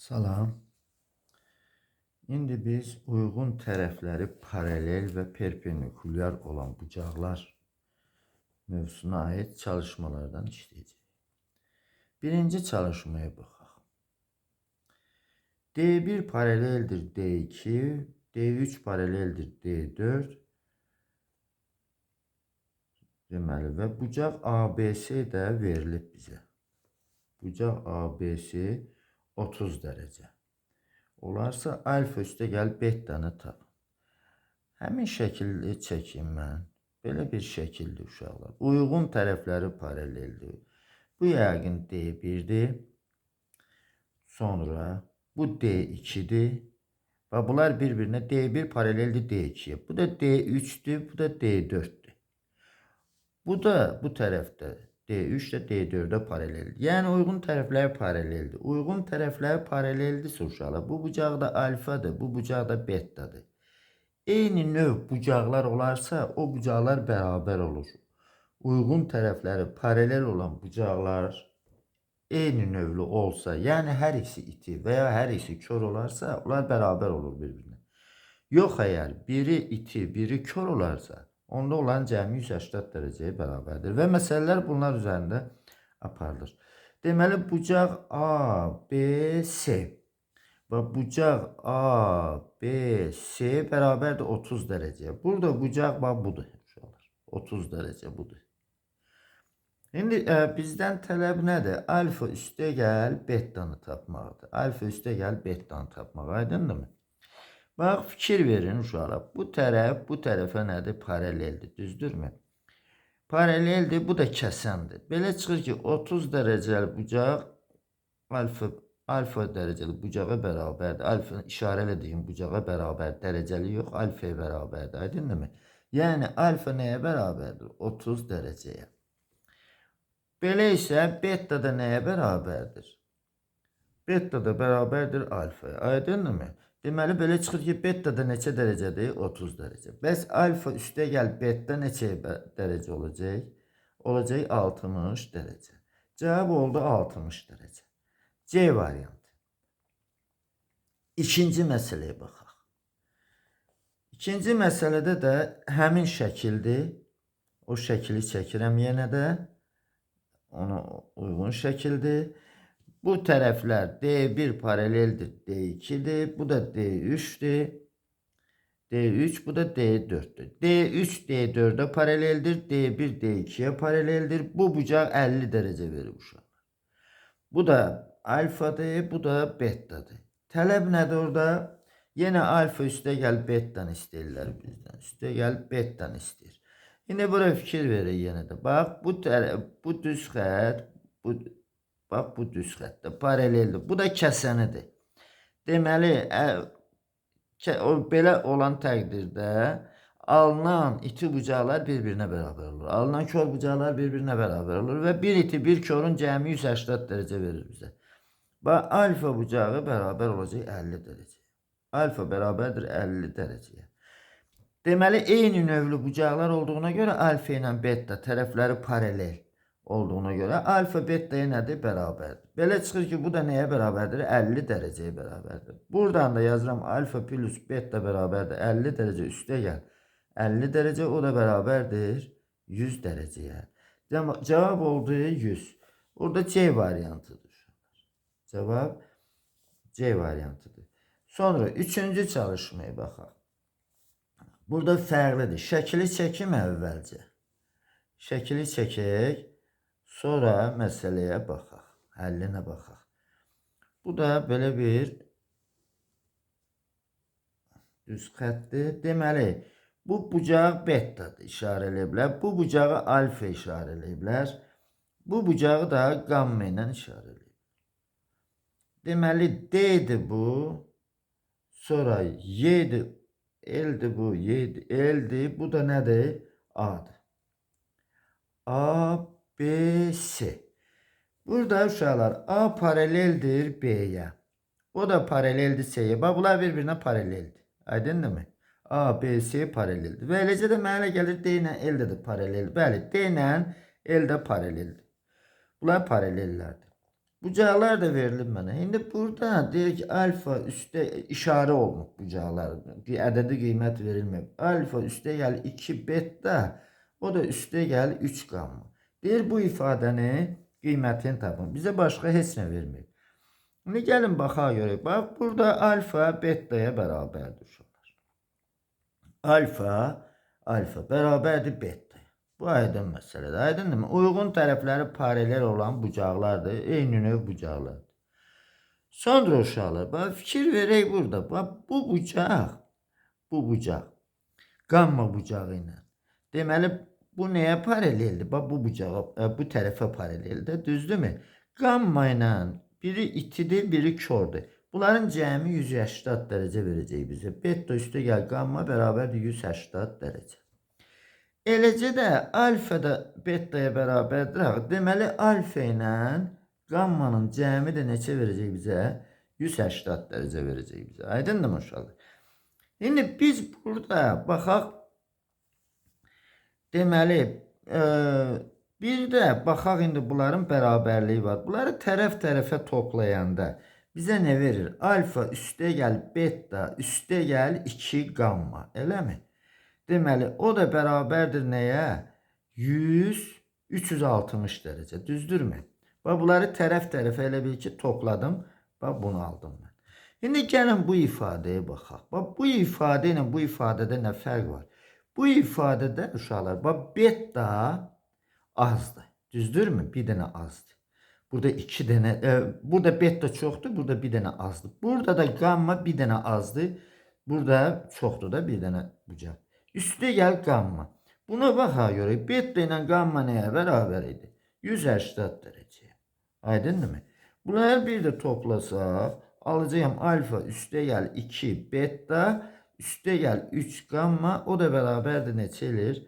Salam. İndi biz uyğun tərəfləri paralel və perpendikulyar olan bucaqlar mövzusuna aid çalışmalardan işləyəcəyik. Birinci çalışmaya baxaq. D1 paraleldir D2, D3 paraleldir D4. Deməli və bucaq ABC də verilib bizə. Bucaq ABC 30 dərəcə. Olarsa alfa üstə gəl betanı tap. Həmin şəkilli çəkim mən. Belə bir şəkildir uşaqlar. Uyğun tərəfləri paraleldir. Bu yəqin D1-dir. Sonra bu D2-dir. Və bunlar bir-birinə D1 paraleldir D2-yə. Bu da D3-dür, bu da D4-dür. Bu da bu tərəfdə D3 də D4-ə paraleldir. Yəni uyğun tərəflər paraleldir. Uyğun tərəflər paraleldirsə uşaqlar, bu bucaq da alfadır, bu bucaq da betadır. Eyni növ bucaqlar olarsa, o bucaqlar bərabər olur. Uyğun tərəfləri paralel olan bucaqlar eyni növlü olsa, yəni hər ikisi iti və ya hər ikisi kör olarsa, onlar bərabər olur bir-birinə. Yox əgər biri iti, biri kör olarsa, onda olan cəmi 180 dərəcəyə bərabərdir. Və məsələlər bunlar üzərində aparılır. Deməli, bucaq A, B, C və bucaq A, B, C bərabərdir 30 dərəcəyə. Burada bucaq bax budur uşaqlar. 30 dərəcə budur. İndi bizdən tələb nədir? Alfa üstə gəl betanı tapmaqdır. Alfa üstə gəl betanı tapmaq. Aydındırmı? Bax, fikir verin uşaqlar. Bu tərəf bu tərəfə nədir? Paraleldir. Düzdürmü? Paraleldir, bu da kəsəndir. Belə çıxır ki, 30 dərəcəli bucaq alfa dərəcəli bucağa bərabərdir. Alfa işarə elədiyim bucağa bərabər, dərəcəli yox, alfaya bərabərdir. Aydındırmı? Yəni alfa nəyə bərabərdir? 30 dərəcəyə. Belə isə beta da nəyə bərabərdir? Beta da bərabərdir alfaya. Aydındırmı? Deməli belə çıxır ki, beta da neçə dərəcədir? 30 dərəcə. Bəs alfa üstə gəl beta neçə dərəcə olacaq? Olacaq 60 dərəcə. Cavab oldu 60 dərəcə. C variantı. İkinci məsələyə baxaq. İkinci məsələdə də həmin şəkildir. O şəkili çəkirəm yenə də. Ona uyğun şəkildir. Bu tərəflər D1 paraleldir D2-dir. Bu da D3-dür. D3, bu da D4-dür. D3 D4-ə paraleldir. D1 D2-yə paraleldir. Bu bucaq 50 dərəcə verir uşaqlar. Bu da alfadır, bu da betadır. Tələb nədir orada? Yenə alfa üstə gəl betanı istəyirlər bizdən. Üstə gəl betanı istəyir. İndi bura fikir verin yenə də. Bax, bu tərəf, bu düz xətt, bu bax bu düz xəttdə paraleldir. Bu da kəsənidir. Deməli, o belə olan təqdirdə alınan iti bucaqlar bir-birinə bərabər olur. Alınan kör bucaqlar bir-birinə bərabər olur və bir iti, bir körün cəmi 180 dərəcə verir bizə. Bax, alfa bucağı bərabər olacaq 50 dərəcəyə. Alfa bərabərdir 50 dərəcəyə. Deməli, eyni növlü bucaqlar olduğuna görə alfa ilə beta tərəfləri paralel olduğuna görə alfa betaya nədir? Bərabərdir. Belə çıxır ki, bu da nəyə bərabərdir? 50 dərəcəyə bərabərdir. Buradan da yazıram alfa plus beta bərabərdir 50 dərəcə üstə gəl. 50 dərəcə o da bərabərdir 100 dərəcəyə. Cavab oldu 100. Burada C variantıdır. Cavab C variantıdır. Sonra üçüncü çalışmaya baxaq. Burada fərqlidir. Şəkili çəkim əvvəlcə. Şəkili çəkək. Sonra məsələyə baxaq. Həllinə baxaq. Bu da belə bir düz xəttdir. Deməli, bu bucaq betadır, işarə eləyiblər. Bu bucağı alfa işarə eləyiblər. Bu bucağı da gamma ilə işarə eləyiblər. Deməli, D-dir bu. Sonra Y-dir, L-dir bu, Y-dir, L-dir. Bu da nədir? A-dır. A, B, C. Burada uşaqlar A paraleldir B-yə. O da paraleldir C-yə. Bax, bunlar bir-birinə paraleldir. Aydındırmı? A, B, C paraleldir. Və eləcə də mənə gəlir D ilə L də paraleldir. Bəli, D ilə L də paraleldir. Bunlar paralellərdir. Bucaqlar da verilib mənə. İndi burada deyir ki, alfa üstə işarə olunub bucaqlar. Ədədi qiymət verilməyib. Alfa üstə gəl 2 beta, o da üstə gəl 3 qamma. Deyir, bu ifadəni qiymətini tapın. Bizə başqa heç nə verməyib. İndi gəlin baxaq görək. Bax, burada alfa betaya bərabərdir uşaqlar. Alfa bərabərdir betaya. Bu aydın məsələdir. Aydındırmı? Uyğun tərəfləri paralel olan bucaqlardır. Eyni növ bucaqlardır. Sonra uşaqlar, bax, fikir verək burada. Bax, bu bucaq, qamma bucağı ilə. Deməli, bu nəyə paraleldir? Bax, bu bucağa, bu tərəfə paraleldir. Düzdürmü? Qamma ilə biri itidir, biri kordur. Bunların cəmi 180 dərəcə verəcək bizə. Beta üstə gəl, qamma bərabərdir 180 dərəcə. Eləcə də alfa da betaya bərabərdir. Deməli, alfa ilə qammanın cəmi də neçə verəcək bizə? 180 dərəcə verəcək bizə. Aydındırmı uşaqlar? İndi biz burada baxaq. Deməli, bir də baxaq indi bunların bərabərliyi var. Bunları tərəf-tərəfə toplayanda bizə nə verir? Alfa üstə gəl beta üstə gəl 2 qamma. Eləmi? Deməli, o da bərabərdir nəyə? 360 dərəcə. Düzdürmü? Bax, bunları tərəf-tərəfə elə bil ki, topladım. Bax, bunu aldım mən. İndi gəlin bu ifadəyə baxaq. Bax, bu ifadə ilə bu ifadədə nə fərq var? Bu ifadədə uşaqlar, bax, beta azdır. Düzdürmü? Bir dənə azdır. Burada iki dənə, burada beta çoxdur, burada bir dənə azdır. Burada da qamma bir dənə azdır. Burada çoxdur da bir dənə bucaq. Üstə gəl qamma. Buna baxa görə beta ilə qamma nəyə bərabər idi? 180 dərəcəyə. Aydındırmı? Bunları bir də toplasaq, alacağım alfa üstə gəl 2 beta, üstə gəl 3 qamma, o da bərabərdir neçə eləyir?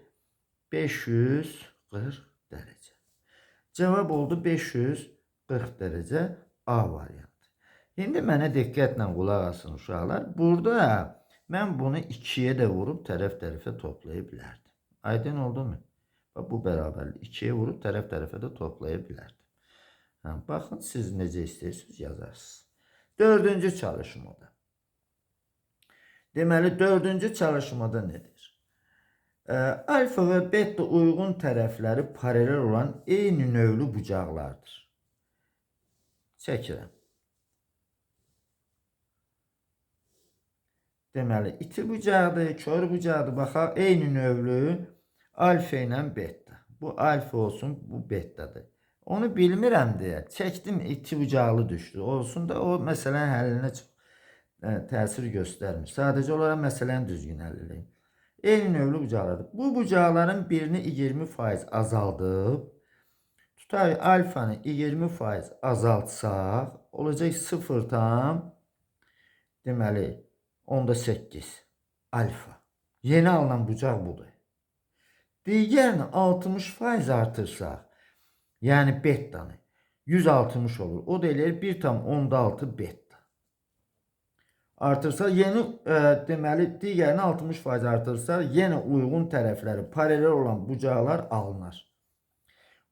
540 dərəcə. Cavab oldu 540 dərəcə A variantı. İndi mənə diqqətlə qulaq asın uşaqlar. Burada mən bunu 2-yə də vurub tərəf-tərəfə toplaya bilərdim. Aydın oldu mu? Bax, bu bərabərlik 2-yə vurub tərəf-tərəfə də toplaya bilərdim. Hə, baxın, siz necə istəyirsiniz yazarsınız. Dördüncü çalışmada. Deməli, dördüncü çalışmada nedir? Alfa və beta uyğun tərəfləri paralel olan eyni növlü bucaqlardır. Çəkirəm. Deməli, iti bucaqdır, kör bucaqdır. Baxaq, eyni növlü alfa ilə beta. Bu alfa olsun, bu betadır. Onu bilmirəm deyə çəkdim, iti bucaqlı düşdü. Olsun da o məsələnin həllinə çox təsir göstərmir. Sadəcə olaraq məsələni düzgün həll edeyim. Eyni növlü bucaqlardır. Bu bucaqların birini 20% azaldıb, tutaq alfanı 20% azaltsaq, olacaq 0 tam, deməli, 0,8 alfa. Yeni alınan bucaq budur. Digərini 60% artırsaq, yəni betanı 160 olur. O da eləyir 1,6 beta. Artırsaq, yeni deməli, digərini 60% artırsaq, yenə uyğun tərəfləri paralel olan bucaqlar alınır.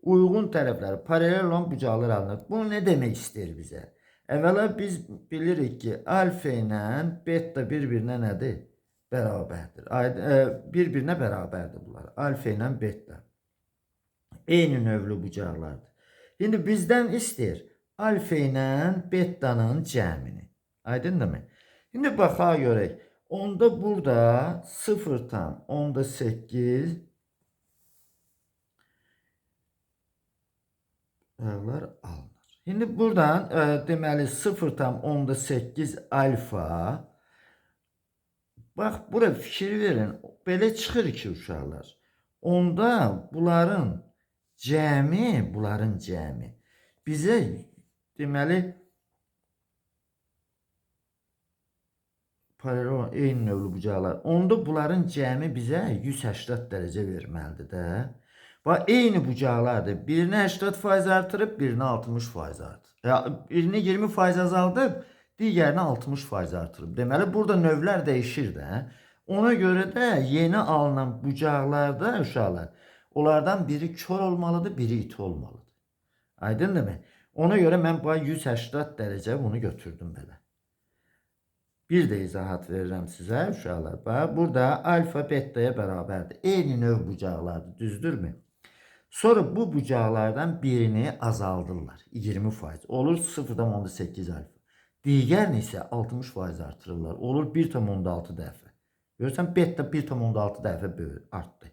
Uyğun tərəfləri paralel olan bucaqlar alınır. Bu nə demək istəyir bizə? Əvvəla biz bilirik ki, alfa ilə beta bir-birinə nədir? Bərabərdir. Bir-birinə bərabərdir bunlar. Alfa ilə beta. Eyni növlü bucaqlardır. İndi bizdən istəyir alfa ilə betanın cəmini. Aydındırmı? İndi baxaq görək. Onda burada 0,8 alınır. İndi buradan deməli 0,8 alfa. Bax, bura fikir verin. Belə çıxır ki uşaqlar. Onda bunların cəmi, bizə deməli paralel olan eyni növlü bucaqlar. Onda bunların cəmi bizə 180 dərəcə verməlidir də. Bax, eyni bucaqlardır. Birini 80% artırıb, birini 60% artırıb. Birini 20% azaldıb, digərini 60% artırıb. Deməli, burada növlər dəyişir də. Ona görə də yeni alınan bucaqlarda uşaqlar, onlardan biri kör olmalıdır, biri iti olmalıdır. Aydındırmı? Ona görə mən bu 180 dərəcə bunu götürdüm belə. Bir də izahat verirəm sizə uşaqlar. Bax, burada alfa betaya bərabərdir. Eyni növ bucaqlardır, düzdürmü? Sonra bu bucaqlardan birini azaldırlar. 20%. Olur 0,8 alfa. Digərini isə 60% artırırlar. Olur 1,6 dəfə. Görürsən, beta 1,6 dəfə böyür, artdı.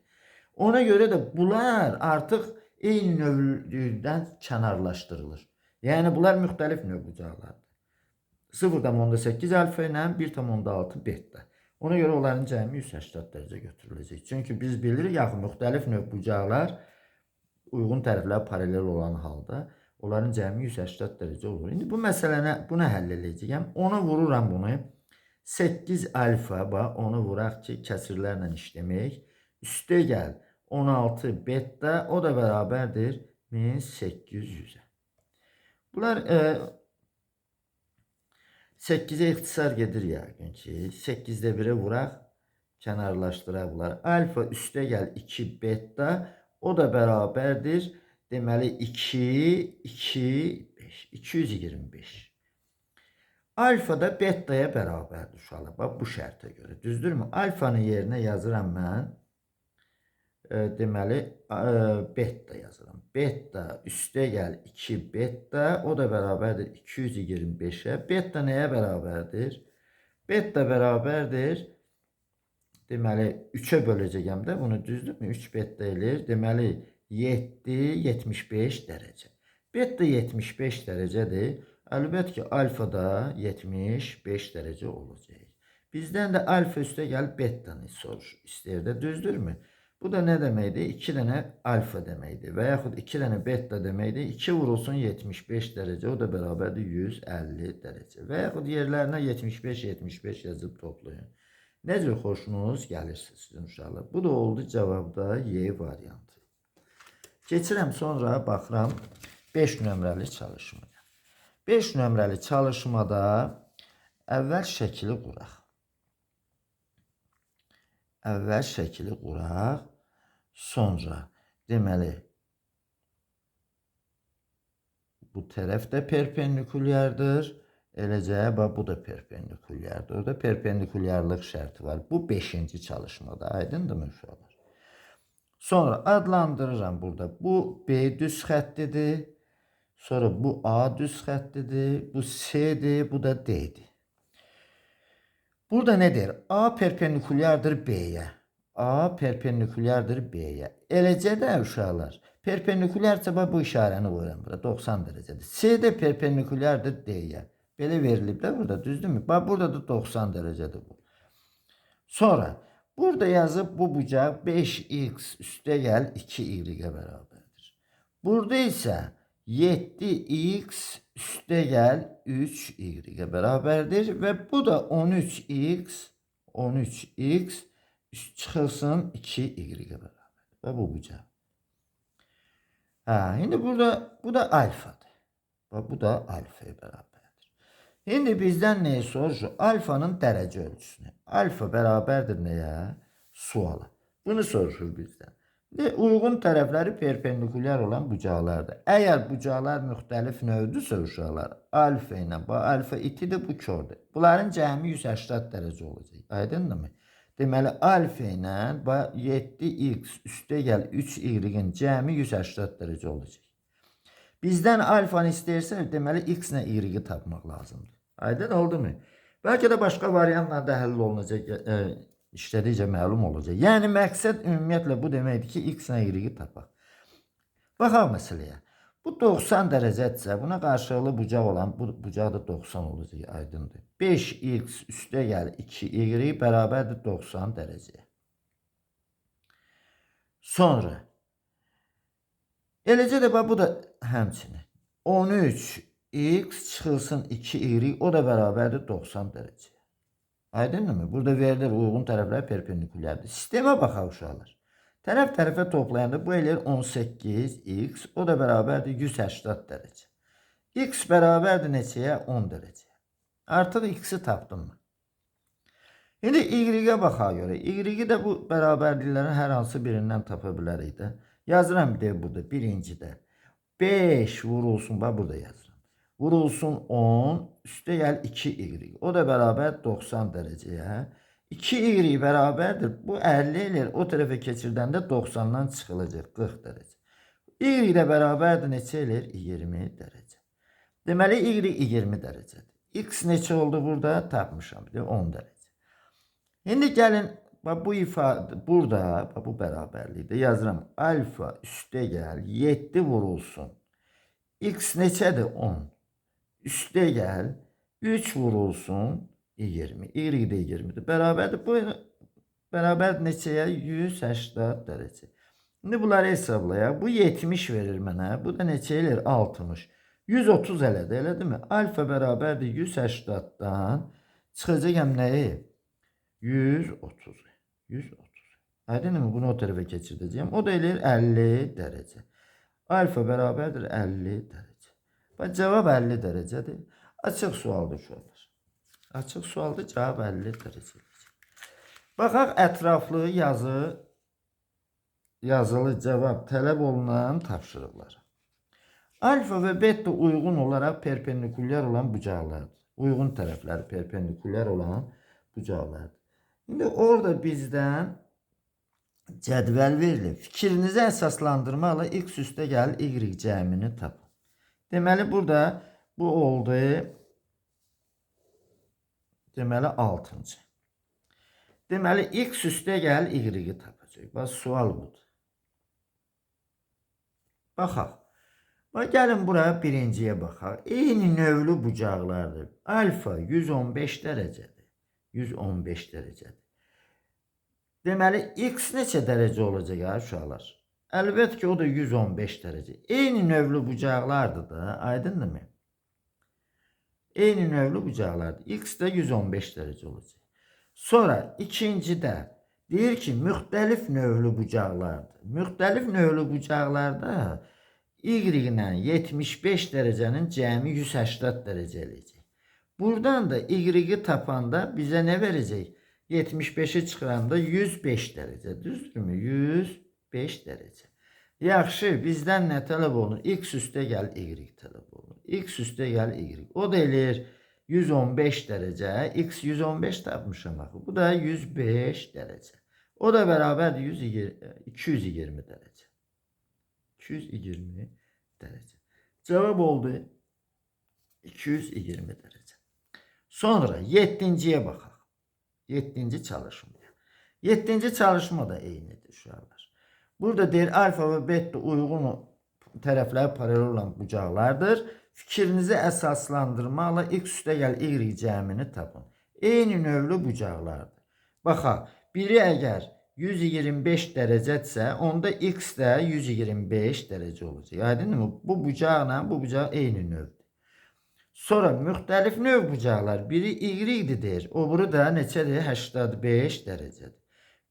Ona görə də bunlar artıq eyni növlüdən kənarlaşdırılır. Yəni bunlar müxtəlif növ bucaqlardır. 0,8 alfa ilə 1,6 beta. Ona görə onların cəmi 180 dərəcə götürüləcək. Çünki biz bilirik, axı müxtəlif növ bucaqlar uyğun tərəflər paralel olan halda onların cəmi 180 dərəcə olur. İndi bu məsələni buna həll edəcəyəm. Ona vururam bunu. 8 alfa, bax, onu vuraq ki, kəsirlərlə işləməyək. Üstə gəl 16 beta, o da bərabərdir 1800-ə. Bunlar 8-ə ixtisar gedir yəqin ki. 8-də 1-ə vuraq, kənarlaşdıraq bunlar. Alfa üstə gəl 2 beta, o da bərabərdir. Deməli 2, 2, 5, 225. Alfa da betaya bərabərdir uşaqlar. Bax, bu şərtə görə. Düzdürmü? Alfanın yerinə yazıram mən. Deməli, beta yazıram. Beta üstə gəl 2 beta, o da bərabərdir 225-ə. Beta nəyə bərabərdir? Beta bərabərdir. Deməli, 3-ə böləcəyəm də bunu, düzdürmü? 3 beta eləyir. Deməli, 7, 75 dərəcə. Beta 75 dərəcədir. Əlbəttə ki, alfa da 75 dərəcə olacaq. Bizdən də alfa üstə gəlib betanı soruşur. İstəyir də, düzdürmü? Bu da nə deməkdir? 2 dənə alfa deməkdir. Və yaxud 2 dənə beta deməkdir. 2 vurulsun 75 dərəcə, o da bərabərdir 150 dərəcə. Və yaxud yerlərinə 75, 75 yazıb toplayın. Necə xoşunuz gəlirsə sizin uşaqlar. Bu da oldu cavabda Y variantı. Keçirəm sonra baxıram 5 nömrəli çalışmaya. 5 nömrəli çalışmada əvvəl şəkili quraq. Əvvəl şəkili quraq. Sonra deməli bu tərəf də perpendikulyardır. Eləcə bax bu da perpendikulyardır. Orada perpendikulyarlıq şərti var. Bu 5-ci çalışmada. Aydındırmı uşaqlar? Sonra adlandırıram burada. Bu B düz xəttidir. Sonra bu A düz xəttidir. Bu C-dir. Bu da D-dir. Burada nə deyir? A perpendikulyardır B-yə. A perpendikulyardır B-yə. Eləcə də uşaqlar, perpendikulyarsa bax bu işarəni qoyuram bura, 90 dərəcədir. C də perpendikulyardır D-yə. Belə verilib də burada, düzdürmü? Bax burada da 90 dərəcədir bu. Sonra burada yazıb bu bucaq 5x üstə gəl 2y-ə bərabərdir. Burada isə 7x üstə gəl 3y-ə bərabərdir və bu da 13x çıxılsın 2y-ə bərabərdir. Və bu bucaq. Hə, indi burada bu da alfadır. Və bu da alfaya bərabərdir. İndi bizdən nəyi soruşur? Alfanın dərəcə ölçüsünü. Alfa bərabərdir nəyə? Suala. Bunu soruşur bizdən. İndi uyğun tərəfləri perpendikulyar olan bucaqlardır. Əgər bucaqlar müxtəlif növdürsə uşaqlar, alfa ilə, bu alfa itidir, bu kördür. Bunların cəmi 180 dərəcə olacaq. Aydındırmı? Deməli, alfa ilə 7x üstə gəl 3y-in cəmi 180 dərəcə olacaq. Bizdən alfanı istəyirsə, deməli, x ilə y-i tapmaq lazımdır. Aydın oldu mu? Bəlkə də başqa variantla da həll olunacaq, işlədikcə məlum olacaq. Yəni, məqsəd ümumiyyətlə bu deməkdir ki, x ilə y-i tapaq. Baxaq məsələyə. Bu 90 dərəcədirsə, buna qarşılıqlı bucaq olan bu bucaq da 90 olacaq, aydındır. 5x üstə gəl 2y bərabərdir 90 dərəcəyə. Sonra, eləcə də bax, bu da həmçinin 13x çıxılsın 2y, o da bərabərdir 90 dərəcəyə. Aydındırmı? Burada verilir uyğun tərəflər perpendikulyardır. Sistemə baxaq uşaqlar. Tərəf tərəfə toplayanda bu eləyir 18x, o da bərabərdir 180 dərəcə. X bərabərdir neçəyə? 10 dərəcəyə. Artıq x-i tapdım mən. İndi y-ə baxaq görə. Y-i də bu bərabərliklərin hər hansı birindən tapa bilərik də. Yazıram bir də burada, birincidə. 5 vurulsun, bax burada yazıram. Vurulsun 10, üstə gəl 2y. O da bərabər 90 dərəcəyə. 2y bərabərdir. Bu 50 eləyir. O tərəfə keçirdəndə 90-dan çıxılacaq 40 dərəcə. Y də bərabərdir neçə eləyir? 20 dərəcə. Deməli, y 20 dərəcədir. X neçə oldu burada? Tapmışam. 10 dərəcə. İndi gəlin, bax, bu ifadə burada, bax, bu bərabərlikdə yazıram. Alfa üstə gəl 7 vurulsun. X neçədir? 10. Üstə gəl 3 vurulsun 20. Y də 20-dir. Bərabərdir. Bu bərabərdir neçəyə? 180 dərəcə. İndi bunları hesablayaq. Bu 70 verir mənə. Bu da neçə eləyir? 60. 130 elədi, elə deyilmi? Alfa bərabərdir 180-dan çıxacaq nəyi? 130. 130. Aydınmı? Bunu o tərəfə keçirdəcəyəm. O da eləyir 50 dərəcə. Alfa bərabərdir 50 dərəcə. Bax, cavab 50 dərəcədir. Açıq sualdır uşaqlar. Açıq sualdır, cavab 50 dərəcə. Baxaq ətraflı yazılı cavab tələb olunan tapşırıqlara. Alfa və beta uyğun olaraq perpendikulyar olan bucaqlardır. Uyğun tərəfləri perpendikulyar olan bucaqlardır. İndi orada bizdən cədvəl verilir. Fikrinizi əsaslandırmaqla x üstə gəl y cəmini tapın. Deməli, burada bu oldu. Deməli, 6-cı. Deməli, x üstə gəl y-i tapacaq. Bax, sual budur. Baxaq. Bax, gəlin bura birinciyə baxaq. Eyni növlü bucaqlardır. Alfa 115 dərəcədir. 115 dərəcədir. Deməli, x neçə dərəcə olacaq, ha, uşaqlar? Əlbəttə ki, o da 115 dərəcə. Eyni növlü bucaqlardır da, aydındırmı? Eyni növlü bucaqlardır. X də 115 dərəcə olacaq. Sonra ikincidə deyir ki, müxtəlif növlü bucaqlardır. Müxtəlif növlü bucaqlarda y ilə 75 dərəcənin cəmi 180 dərəcə eləyəcək. Buradan da y-i tapanda bizə nə verəcək? 75-i çıxaranda 105 dərəcə. Düzdürmü? 105 dərəcə. Yaxşı, bizdən nə tələb olunur? X üstə gəl y tələb olunur. X üstə gəl y. O da eləyir 115 dərəcə. X 115 tapmışam axı. Bu da 105 dərəcə. O da bərabərdir 220 dərəcə. 220 dərəcə. Cavab oldu 220 dərəcə. Sonra 7-ciyə baxaq. 7-ci çalışmaya. 7-ci çalışma da eynidir uşaqlar. Burada deyir alfa və beta uyğun tərəfləri paralel olan bucaqlardır. Fikrinizi əsaslandırmaqla x üstə gəl y cəmini tapın. Eyni növlü bucaqlardır. Baxaq, biri əgər 125 dərəcədirsə, onda x də 125 dərəcə olacaq. Aydınmı? Bu bucaqla bu bucaq eyni növdür. Sonra müxtəlif növ bucaqlar. Biri y-dir deyir. O biri də neçədir? 85 dərəcədir.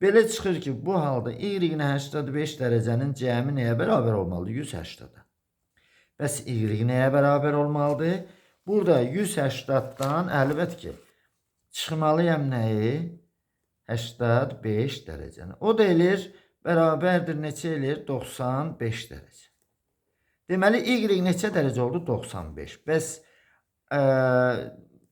Belə çıxır ki, bu halda y ilə 85 dərəcənin cəmi nəyə bərabər olmalıdır? 180-a. Bəs y nəyə bərabər olmalıdır? Burada 180-dan əlbəttə ki, çıxmalıyam nəyi? 85 dərəcəni. O da eləyir, bərabərdir neçə eləyir? 95 dərəcə. Deməli, y neçə dərəcə oldu? 95. Bəs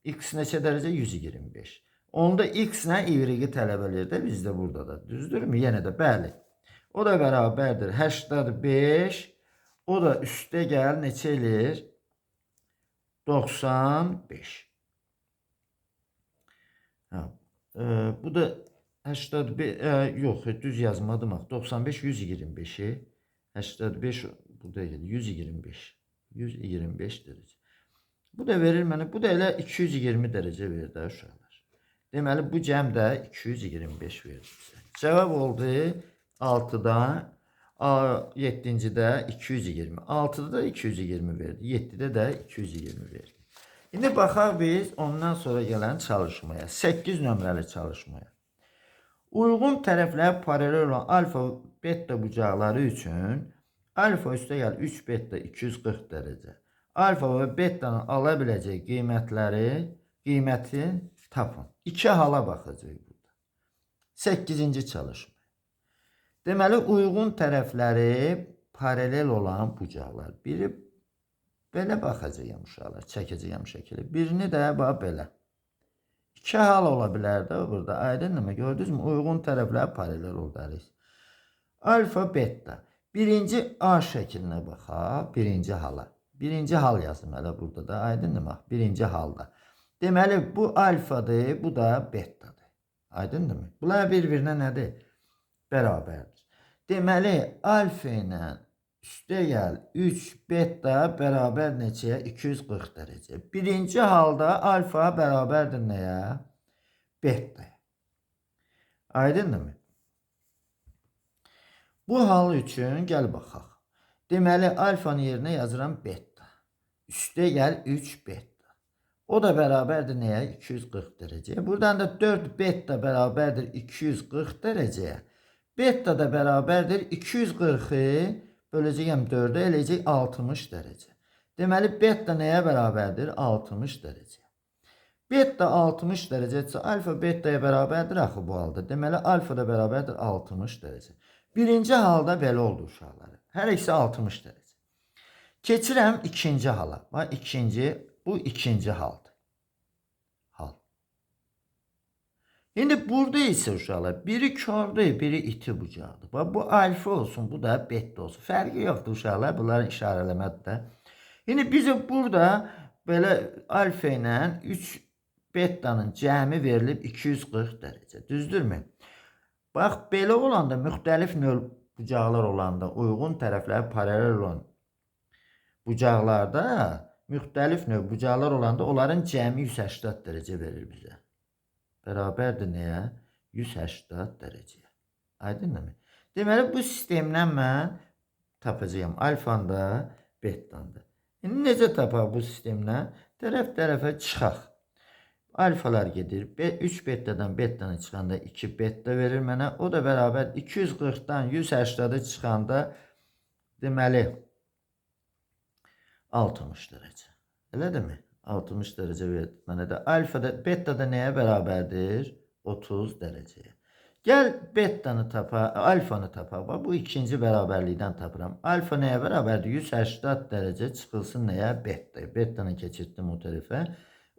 x neçə dərəcə? 125. Onda x nə y-i tələb eləyir də bizdə burada da. Düzdürmü? Yenə də bəli. O da bərabərdir 85. O da üstə gəl neçə eləyir? 95. Ha, bu da 85, yox, düz yazmadım axı. 95 125-i. 85 bu deyil, 125. 125 dərəcə. Bu da verir mənə, bu da elə 220 dərəcə verir də uşaqlar. Deməli, bu cəm də 225 verir bizə. Cavab oldu 6-da, 7-cidə 220. 6-da da 220 verdi. 7-də də 220 verdi. İndi baxaq biz ondan sonra gələn çalışmaya. 8 nömrəli çalışmaya. Uyğun tərəflər paralel olan alfa, beta bucaqları üçün alfa üstə gəl 3 beta 240 dərəcə. Alfa və betanın ala biləcəyi qiyməti tapın. İki hala baxacağıq burada. 8-ci çalışma. Deməli, uyğun tərəfləri Paralel olan bucaqlar. Biri belə baxacağam uşaqlar, çəkəcəyəm şəkili. Birini də bax belə. İki hal ola bilər də burada. Aydındırmı? Gördünüzmü? Uyğun tərəflər paralel oldu. Alfa, beta. Birinci A şəklinə baxaq. Birinci hala. Birinci hal yazım hələ burada da. Aydındırmı? Birinci halda. Deməli, bu alfadır, bu da betadır. Aydındırmı? Bunlar bir-birinə nədir? Bərabərdir. Deməli, alfa ilə üstə gəl 3 beta bərabər neçəyə? 240 dərəcə. Birinci halda alfa bərabərdir nəyə? Betaya. Aydındırmı? Bu hal üçün gəl baxaq. Deməli, alfanın yerinə yazıram beta. Üstə gəl 3 beta. O da bərabərdir nəyə? 240 dərəcəyə. Buradan da 4 beta bərabərdir 240 dərəcəyə. Beta da bərabərdir 240-ı böləcəyəm 4-ə, eləyəcək 60 dərəcə. Deməli, beta nəyə bərabərdir? 60 dərəcə. Beta 60 dərəcədirsə, alfa betaya bərabərdir axı bu halda. Deməli, alfa da bərabərdir 60 dərəcə. Birinci halda belə oldu uşaqlar. Hər ikisi 60 dərəcə. Keçirəm ikinci hala. Bax, ikinci, bu ikinci haldır. Hal. İndi burada isə uşaqlar, biri kordur, biri iti bucaqdır. Bax, bu alfa olsun, bu da beta olsun. Fərqi yoxdur uşaqlar, bunların işarələmədir də. İndi bizə burada belə alfa ilə 3 betanın cəmi verilib 240 dərəcə. Düzdürmü? Bax, belə olanda, müxtəlif növ bucaqlar olanda, uyğun tərəfləri paralel olan bucaqlarda, müxtəlif növ bucaqlar olanda onların cəmi 180 dərəcə verir bizə. Bərabərdir nəyə? 180 dərəcəyə. Aydınmı? Deməli, bu sistemdən mən tapacağam. Alfanı da, betanı da. İndi necə tapaq bu sistemdən? Tərəf tərəfə çıxaq. Alfalar gedir. 3 betadan betanı çıxanda 2 beta verir mənə. O da bərabər 240-dan 180-ı çıxanda deməli 60 dərəcə. Elədirmi? 60 dərəcə verir mənə də. Alfa da, beta da nəyə bərabərdir? 30 dərəcəyə. Gəl betanı tapaq, alfanı tapaq. Bax, bu ikinci bərabərlikdən tapıram. Alfa nəyə bərabərdir? 180 dərəcə çıxılsın nəyə? Betaya. Betanı keçirtdim o tərəfə.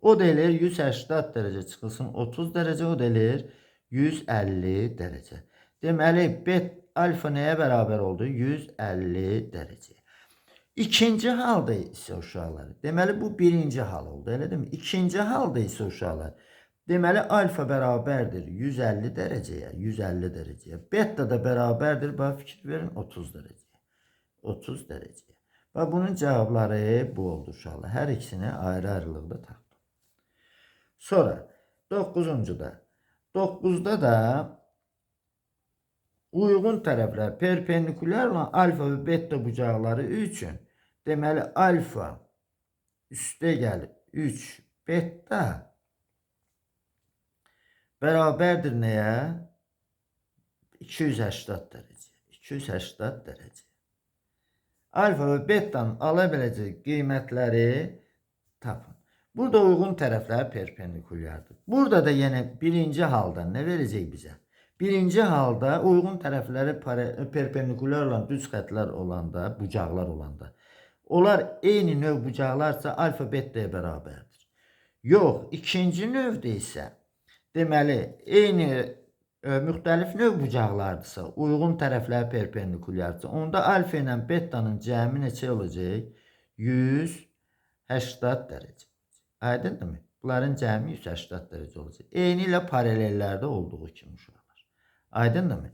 O da eləyir 180 dərəcə çıxılsın 30 dərəcə, o da eləyir 150 dərəcə. Deməli, alfa nəyə bərabər oldu? 150 dərəcə. İkinci halda isə uşaqlar, deməli bu birinci hal oldu, elə deyilmi? İkinci halda isə uşaqlar, deməli alfa bərabərdir 150 dərəcəyə, 150 dərəcəyə. Beta da bərabərdir, bax fikir verin, 30 dərəcəyə. 30 dərəcəyə. Bax bunun cavabları bu oldu uşaqlar. Hər ikisini ayrı-ayrılıqda tapdım. Sonra 9-cu-da. 9-da da uyğun tərəflər perpendikulyar olan alfa və beta bucaqları üçün deməli alfa üstə gəlir 3 beta bərabərdir nəyə? 280 dərəcə. 280 dərəcə. Alfa və betanın ala biləcəyi qiymətləri tapın. Burada uyğun tərəflər perpendikulyardır. Burada da yenə birinci halda nə verəcək bizə? Birinci halda uyğun tərəfləri perpendikulyar olan düz xətlər olanda, bucaqlar olanda, onlar eyni növ bucaqlarsa alfa betaya bərabərdir. Yox, ikinci növdə isə deməli eyni müxtəlif növ bucaqlardısa, uyğun tərəflər perpendikulyarsa, onda alfa ilə betanın cəmi neçə olacaq? 180 dərəcə. Aydındırmı? Bunların cəmi 180 dərəcə olacaq. Eyni ilə paralellərdə olduğu kimi uşaqlar. Aydındırmı?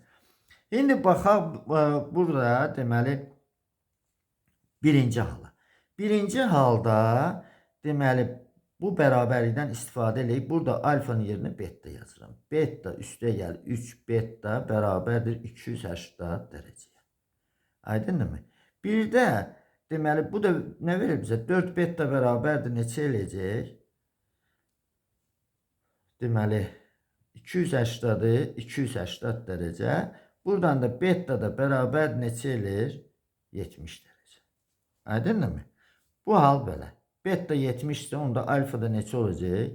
İndi baxaq burada deməli birinci hala. Birinci halda deməli bu bərabərlikdən istifadə eləyib burada alfanın yerinə beta yazıram. Beta üstə gəl 3 beta bərabərdir 280 dərəcəyə. Aydındırmı? Bir də deməli bu da nə verir bizə? 4 beta bərabərdir neçə eləyəcək? Deməli 280-dır, 280 dərəcə. Buradan da beta da bərabər neçə eləyir? 70 dərəcə. Aydındırmı? Bu hal belə. Beta 70 isə onda alfa da neçə olacaq?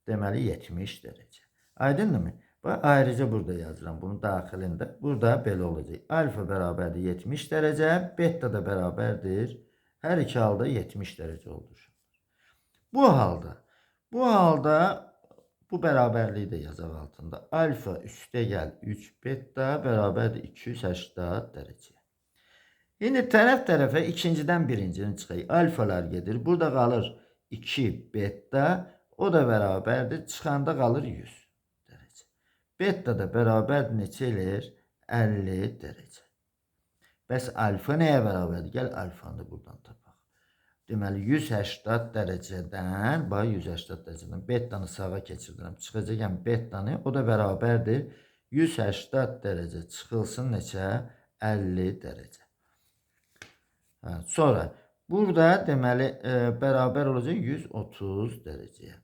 Deməli 70 dərəcə. Aydındırmı? Bax, ayrıca burada yazıram bunun daxilində. Burada belə olacaq. Alfa bərabərdir 70 dərəcə, beta da bərabərdir. Hər iki halda 70 dərəcə oldu. Bu halda bu bərabərliyi də yazaq altında. Alfa üstə gəl 3 beta bərabərdir 280 dərəcə. İndi tərəf tərəfə ikincidən birincini çıxayıq. Alfalar gedir. Burada qalır 2 beta. O da bərabərdir. Çıxanda qalır 100 dərəcə. Beta da bərabərdir neçə eləyir? 50 dərəcə. Bəs alfa nəyə bərabərdir? Gəl alfanı da buradan tapaq. Deməli 180 dərəcədən, bax 180 dərəcədən betanı sağa keçirdirəm. Çıxacaqam betanı, o da bərabərdir. 180 dərəcə çıxılsın neçə? 50 dərəcə. Hə, sonra burada deməli bərabər olacaq 130 dərəcəyə.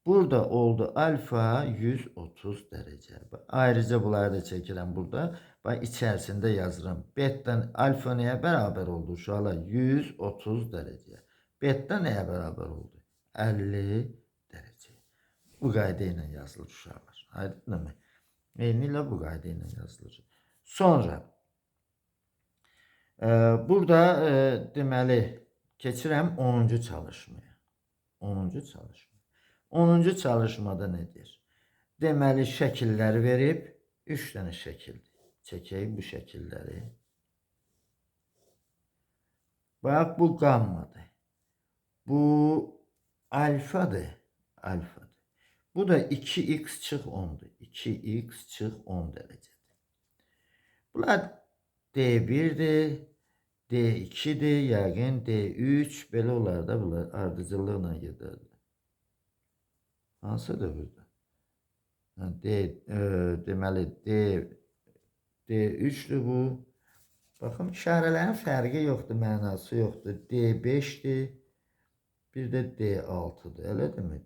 Burada oldu alfa 130 dərəcə. Ayrıca bunları da çəkirəm burada. Bax içərisində yazıram. Beta alfa nəyə bərabər oldu uşaqlar? 130 dərəcəyə. Beta nəyə bərabər oldu? 50 dərəcə. Bu qayda ilə yazılır uşaqlar. Aydınmı? Eynilə bu qayda ilə yazılır. Sonra burada deməli keçirəm 10-cu çalışmaya. 10-cu çalışma. 10-cu çalışmada nədir? Deməli şəkilləri verib 3 dənə şəkildir. Çəkək bu şəkilləri. Bax bu gammadır. Bu alfadır. Alfadır. Bu da 2x çıx 10'dur. 2x çıx 10 dərəcədir. Bunlar D1'dir. D2'dir, yəqin D3, belə olar da bunlar ardıcıllıqla gedərdi. Hansıdır burada? D, deməli D3'dür bu. Baxın, işarələrin fərqi yoxdur, mənası yoxdur. D5'dir, bir də D6'dır, elədirmi?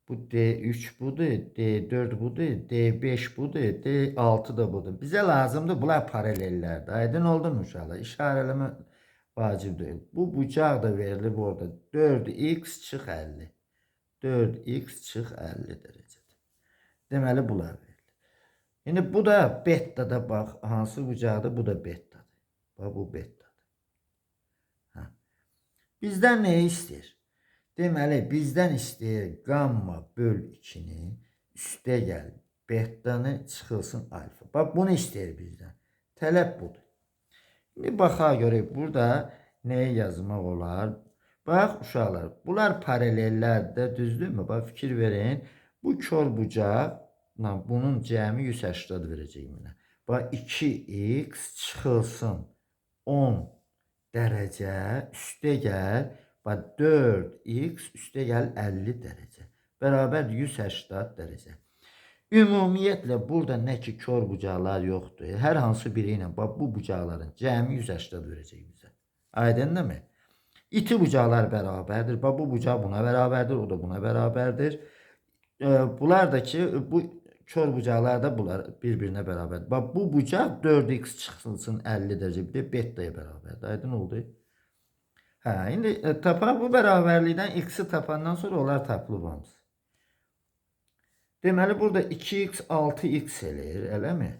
Bu D3 budur, D4 budur, D5 budur, D6 da budur. Bizə lazımdır, bunlar paralellərdir. Aydın oldu mu uşaqlar? İşarələmə vacib deyil. Bu bucaq da verilib orada. 4x çıx 50. 4x çıx 50 dərəcədir. Deməli, bunlar verilir. İndi bu da beta da bax, hansı bucaqdır? Bu da betadır. Bax, bu betadır. Hə. Bizdən nə istəyir? Deməli, bizdən istəyir gamma böl 2-ni üstə gəl betanı çıxılsın alfa. Bax, bunu istəyir bizdən. Tələb budur. İndi baxaq görək, burada nəyi yazmaq olar? Bax, uşaqlar, bunlar paralellərdir, düzdürmü? Bax, fikir verin. Bu kör bucaqla bunun cəmi 180 verəcək mənə. Bax, 2x çıxılsın 10 dərəcə üstə gəl. Bax, 4x üstə gəl 50 dərəcə. Bərabər 180 dərəcə. Ümumiyyətlə, burada nə ki kör bucaqlar yoxdur. Hər hansı biri ilə bax, bu bucaqların cəmi 180 verəcək bizə. Aydındır mı? İti bucaqlar bərabərdir. Bax, bu bucaq buna bərabərdir, o da buna bərabərdir. Bunlar da ki, bu kör bucaqlar da bunlar bir-birinə bərabərdir. Bax, bu bucaq 4x çıxılsın 50 dərəcə, bir də betaya bərabərdir. Aydın oldu? Hə, indi tapaq bu bərabərlikdən x-i tapandan sonra onlar tapılıb hamısı. Deməli, burada 2x 6x eləyir, eləmi?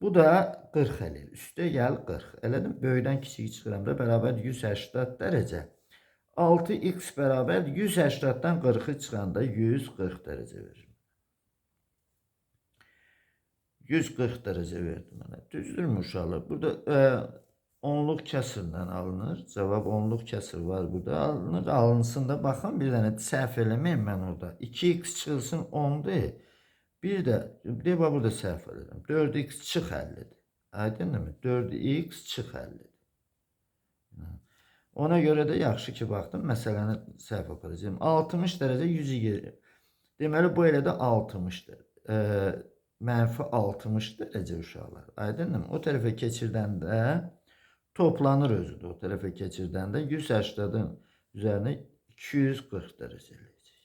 Bu da 40 eləyir. Üstə gəl 40. Elədim, böyükdən kiçiyi çıxıram da bərabər 180 dərəcə. 6x bərabər 180-dan 40-ı çıxanda 140 dərəcə verir. 140 dərəcə verdi mənə. Düzdürmü uşaqlar? Burada onluq kəsirlə alınır. Cavab onluq kəsir var burada. Alınır. Alınsın da baxın bir dənə səhv eləməyim mən orada. 2x çıxılsın 10-dur. Bir də bax burada səhv elədim. 4x çıx 50-dir. Aydınmı? 4x çıx 50-dir. Ona görə də yaxşı ki baxdım, məsələni səhv aparacağım. 60 dərəcə 120. Deməli bu elə də 60-dır. Mənfi 60 dərəcə uşaqlar. Aydınmı? O tərəfə keçirdəndə toplanır özü də. O tərəfə keçirdəndə 180-in üzərinə 240 dərəcə eləyəcək.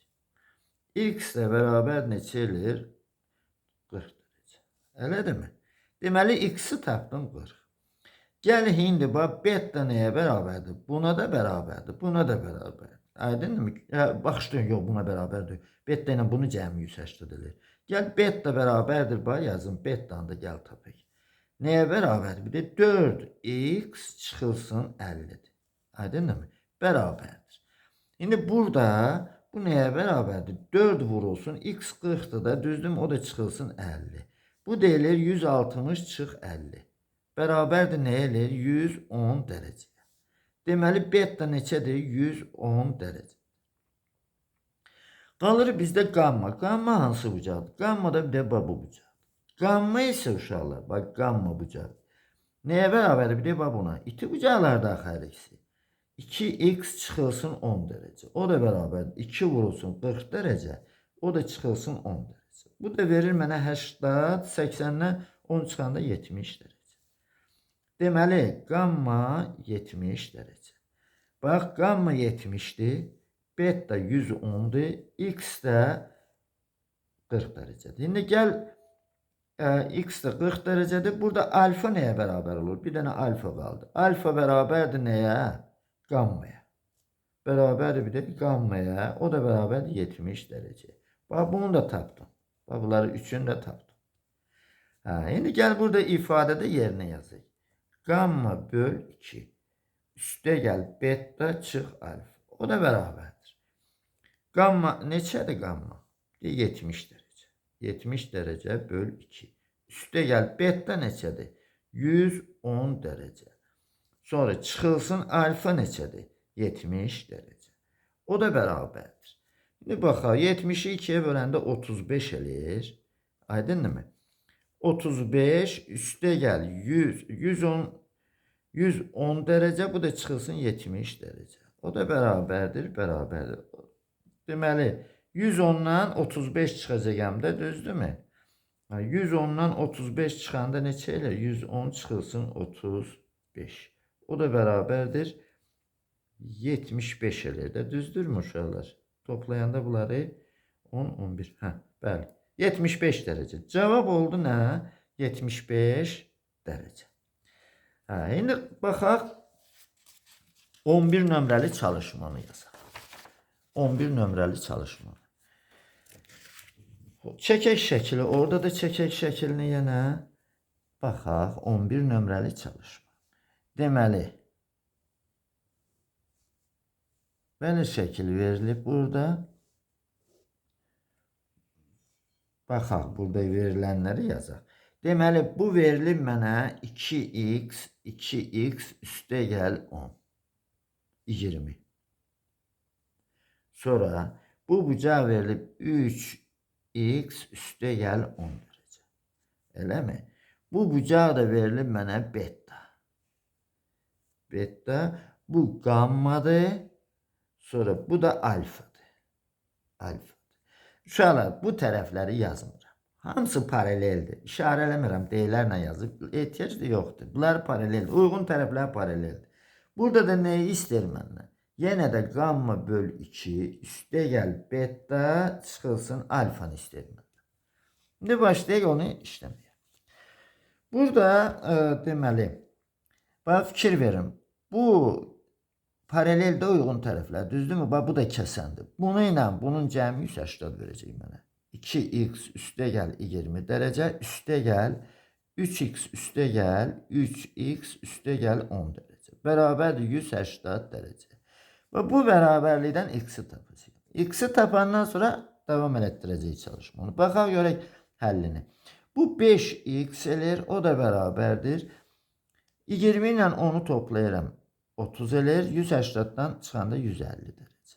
X ilə bərabər neçə eləyir? 40 dərəcə. Elədirmi? Deməli, X-i tapdım 40. Gəl indi bax, beta nəyə bərabərdir? Buna da bərabərdir. Buna da bərabərdir. Aydınmı? Hə, baxışdın, yox, buna bərabərdir. Beta ilə bunu cəmi 180 eləyir. Gəl beta bərabərdir, bax yazın. Betanı da gəl tapaq. Nəyə bərabərdir? Bir də 4x çıxılsın 50-dir. Aydınmı? Bərabərdir. İndi burada bu nəyə bərabərdir? 4 vurulsun, x 40-dır da, düzdürmü? O da çıxılsın 50. Bu deyilir 160 çıx 50. Bərabərdir nəyə eləyir? 110 dərəcə. Deməli, beta neçədir? 110 dərəcə. Qalır bizdə qamma. Qamma hansı bucaqdır? Qamma da bir də bu bucaqdır. Qamma isə uşaqlar, bax qamma bucaq. Nəyə bərabərdir? Bir də bax buna. İti bucaqlarda axı hər ikisi. 2x çıxılsın 10 dərəcə. O da bərabərdir. 2 vurulsun 40 dərəcə. O da çıxılsın 10 dərəcə. Bu da verir mənə 80, 80-dən 10 çıxanda 70 dərəcə. Deməli, qamma 70 dərəcə. Bax, qamma 70-dir, beta 110-dur, x də 40 dərəcədir. İndi gəl, x də 40 dərəcədir. Burada alfa nəyə bərabər olur? Bir dənə alfa qaldı. Alfa bərabərdir nəyə? Qammaya. Bərabərdir bir də qammaya. O da bərabərdir 70 dərəcə. Bax, bunu da tapdım. Bax, bunları üçünü də tapdım. Hə, indi gəl burada ifadədə yerinə yazaq. Qamma böl 2. Üstə gəl beta çıx alfa. O da bərabərdir. Qamma neçədir qamma? 70 dərəcə. 70 dərəcə böl 2. Üstə gəl beta neçədir? 110 dərəcə. Sonra çıxılsın alfa neçədir? 70 dərəcə. O da bərabərdir. İndi baxaq, 70-i 2-yə böləndə 35 eləyir. Aydınmı? 35 üstə gəl 100, 110, 110 dərəcə, bu da çıxılsın 70 dərəcə. O da bərabərdir, bərabərdir. Deməli, 110-dan 35 çıxacaq həm də, düzdürmü? 110-dan 35 çıxanda neçə elə? 110 çıxılsın 35. O da bərabərdir 75 eləyir də, düzdürmü uşaqlar? Toplayanda bunları 10, 11, hə, bəli. 75 dərəcə. Cavab oldu nə? 75 dərəcə. Hə, indi baxaq 11 nömrəli çalışmanı yazaq. 11 nömrəli çalışmanı. Çəkək şəkili, orada da çəkək şəklini yenə. Baxaq 11 nömrəli çalışma. Deməli, belə şəkil verilib burada. Baxaq, burada verilənləri yazaq. Deməli, bu verilib mənə 2x, 2x üstə gəl 10, 20. Sonra bu bucaq verilib 3x üstə gəl 10 dərəcə. Eləmi? Bu bucaq da verilib mənə beta. Beta, bu qammadır. Sonra bu da alfadır. Alfa. Uşaqlar, bu tərəfləri yazmıram. Hamısı paraleldir. İşarə eləmirəm, D-lərlə yazıb. Ehtiyac da yoxdur. Bunlar paraleldir. Uyğun tərəflər paraleldir. Burada da nəyi istəyir məndən? Yenə də qamma böl 2, üstə gəl beta, çıxılsın alfanı istəyir məndən. İndi başlayaq onu işləməyə. Burada deməli, bax fikir verin. Bu paraleldə uyğun tərəflər, düzdürmü? Bax, bu da kəsəndir. Bunu ilə bunun cəmi 180 verəcək mənə. 2x üstə gəl 20 dərəcə, üstə gəl 3x üstə gəl 3x üstə gəl 10 dərəcə. Bərabərdir 180 dərəcə. Və bu bərabərlikdən x-i tapacağıq. X-i tapandan sonra davam elətdirəcəyik çalışmanı. Baxaq görək həllini. Bu 5x eləyir, o da bərabərdir. 20 ilə 10-u toplayıram. 30 eləyir, 180-dan çıxanda 150 dərəcə.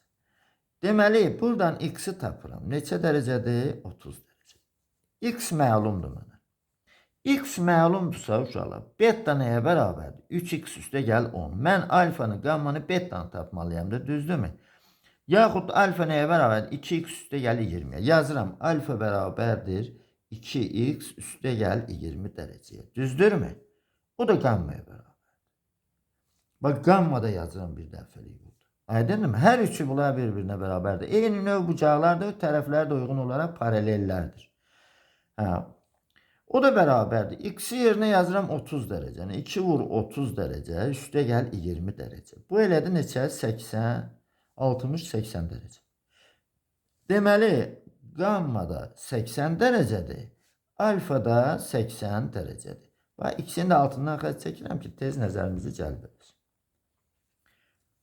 Deməli, buradan x-i tapıram. Neçə dərəcədir? 30 dərəcə. X məlumdur mənə. X məlumdursa uşaqlar, beta nəyə bərabərdir? 3x üstə gəl 10. Mən alfanı, qammanı, betanı tapmalıyam da, düzdürmü? Yaxud alfa nəyə bərabərdir? 2x üstə gəl 20-yə. Yazıram, alfa bərabərdir 2x üstə gəl 20 dərəcəyə. Düzdürmü? O da qammaya bərabərdir. Bax, qamma da yazıram bir dəfəlik burada. Aydınmı? Hər üçü bunlar bir-birinə bərabərdir. Eyni növ bucaqlardır, tərəflər də uyğun olaraq paralellərdir. Hə. O da bərabərdir. X-i yerinə yazıram 30 dərəcə. Yəni 2 vur 30 dərəcə, üstə gəl 20 dərəcə. Bu elədi neçə? 80, 60-80 dərəcə. Deməli, qamma da 80 dərəcədir. Alfa da 80 dərəcədir. Bax, ikisinin də altından xətt çəkirəm ki, tez nəzərimizi cəlb etsin.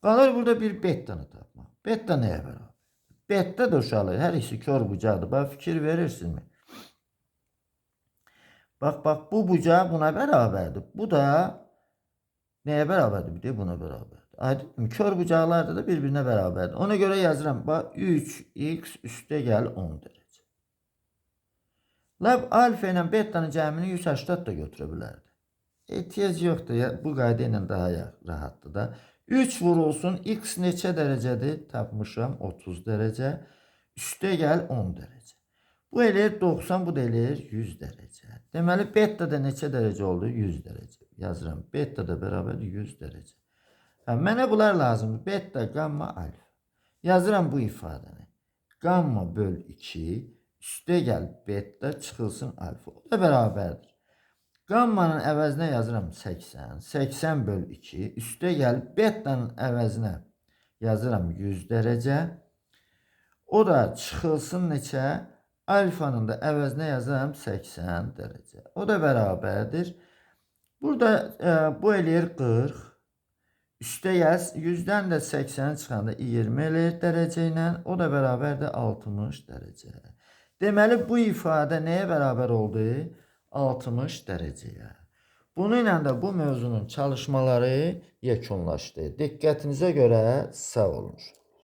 Qalır burada bir betanı tapmaq. Beta nəyə bərabər? Beta da uşaqlar, hər ikisi kör bucaqdır. Bax, fikir verirsinizmi? Bax, bax, bu bucaq buna bərabərdir. Bu da nəyə bərabərdir? Bir də buna bərabərdir. Aydınmı? Kör bucaqlarda da bir-birinə bərabərdir. Ona görə yazıram. Bax, 3x üstə gəl 10 dərəcə. Lap alfa ilə betanın cəmini 180 da götürə bilərdi. Ehtiyac yoxdur. Ya, bu qayda ilə daha rahatdır da. 3 vurulsun. X neçə dərəcədir? Tapmışam. 30 dərəcə. Üstə gəl 10 dərəcə. Bu eləyir 90, bu da eləyir 100 dərəcə. Deməli, beta da neçə dərəcə oldu? 100 dərəcə. Yazıram. Beta da bərabərdir 100 dərəcə. Hə, mənə bunlar lazımdır. Beta, gamma, alfa. Yazıram bu ifadəni. Gamma böl 2, üstə gəl beta çıxılsın alfa. O da bərabərdir. Gammanın əvəzinə yazıram 80. 80 böl 2, üstə gəl betanın əvəzinə yazıram 100 dərəcə. O da çıxılsın neçə? Alfanın da əvəzinə yazıram 80 dərəcə. O da bərabərdir. Burada bu eləyir 40. Üstə gəl 100-dən də 80-i çıxanda 20 eləyir dərəcə ilə. O da bərabərdir 60 dərəcə. Deməli bu ifadə nəyə bərabər oldu? 60 dərəcəyə. Bununla da bu mövzunun çalışmaları yekunlaşdı. Diqqətinizə görə sağ olun.